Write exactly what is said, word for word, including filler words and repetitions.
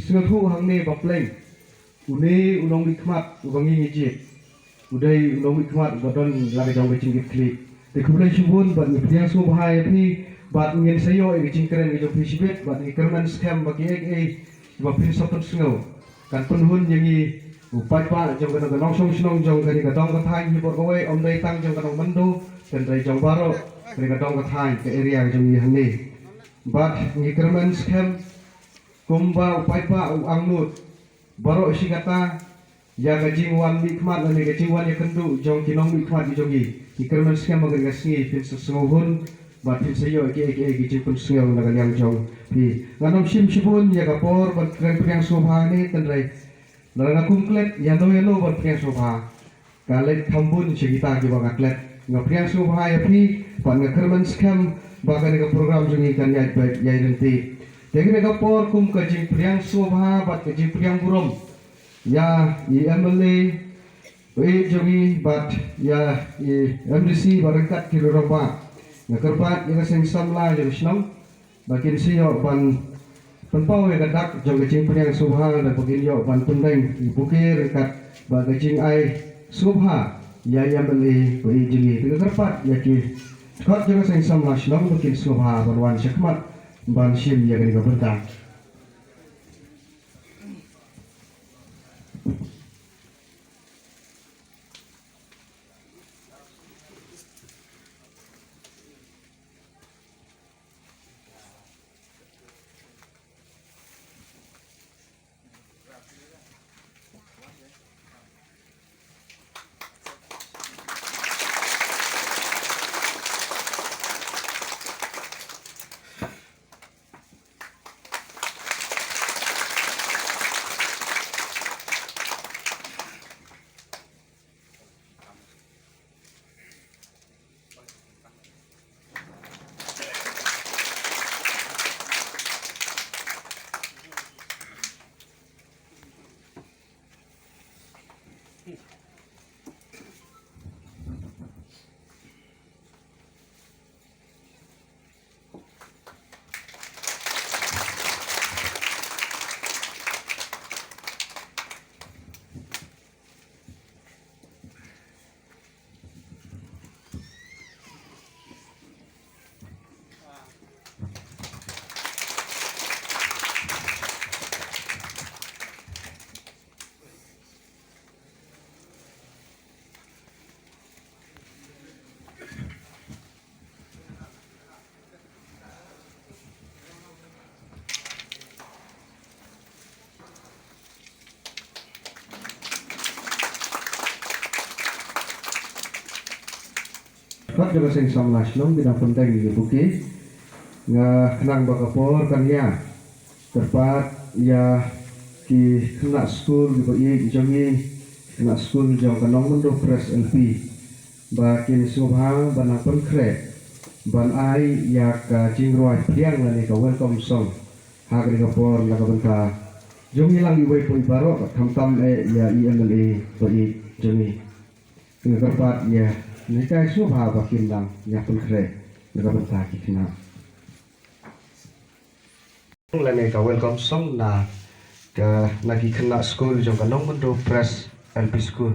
Sngewthuh hangne ba pleng. Une u nongmihkhmat uba ngi ngi jied u dei u nongmihkhmat uba don la ka jong ka jingkitkhlieh. Te khublei shibun bad ngi pdiang sngewbha ïa phi bad ngin sa ïoh ïa ka jingkren ka jong phi shibit bad ngi kyrmen skhem ba kiei kiei ba phin sa pynsngew kan pynhun ïa ngi u paidbah jong ka nongshong shnong jong kane ka dong ka thaiñ hi bor kawei, ym dei tang jong ka nong Myndut, hynrei jong baroh kane ka dong ka thaiñ ka area jong ngi hangne. Bad ngi kyrmen skhem kumba u paidbah u angnud baroh shi katta ïa ka jingwan mihkhmat lane ka jingwan ïakynduh jong ki nongmihkhmat ki jong ngi. Ngi kyrmen skhem ba kane ka sngi phin sa sngewhun bad phin sa ïoh kiei kiei ki jingpynsngew na ka liang jong phi. Ngan ym shim shibun ïa ka por ban kren pdiang sngewbha ne, hynrei lada nga kum klet ïano ïano ban pdiang sngewbha ka leit kham bun sha kita kiba nga klet. Nga pdiang sngewbha ïa phi bad nga kyrmen skhem ba kane ka program jong ngi kan ïaid beit ïaid ryntih. Te kane ka por kum ka jingpdiang sngewbha bad ka jingpdiang burom ïa i M L A ba ïeit jong ngi bad ïa i M D C bad ryngkat ki rangbah. Nga kyrpad ïa ka seng samla jong ka shnong ba kin sa ïoh ban pynpaw ïa ka dak jong ka jingpdiang sngewbha da ba kin ïoh ban pyndeng i bouquet ryngkat bad ka jingai sngewbha ïa i M L A ba ïeit jong ngi. Te nga kyrpad ïa ki dkhot jong ka seng samla shnong ba kin sngewbha ban wan shakhmat ban shim ïa kane ka bynta. Pat jong ka seng samla shnong ki dang pyndeng ïa ka bouquet. Nga khnang ba ka por kan ïa kyrpad ïa ki khynnah skul kiba ïeit jong ngi, khynnah skul jong ka Nongmyndut Pres L P ba kin sngewbha ban nang pynkhreh ban ai ïa ka jingrwai pdiang lane ka welcome song ha kane ka por na ka bynta jong ngi lang iwei pa iwei baroh, khamtam eh ïa i M L A ba ïeit jong ngi. Nga kyrpad ïa ngi, ka sngewbha ba kin nang ïa pynkhreh na ka bynta ki khynnah. Lane ka welcome song na ka, na ki khynnah skul jong ka Nongmyndut Pres L P School.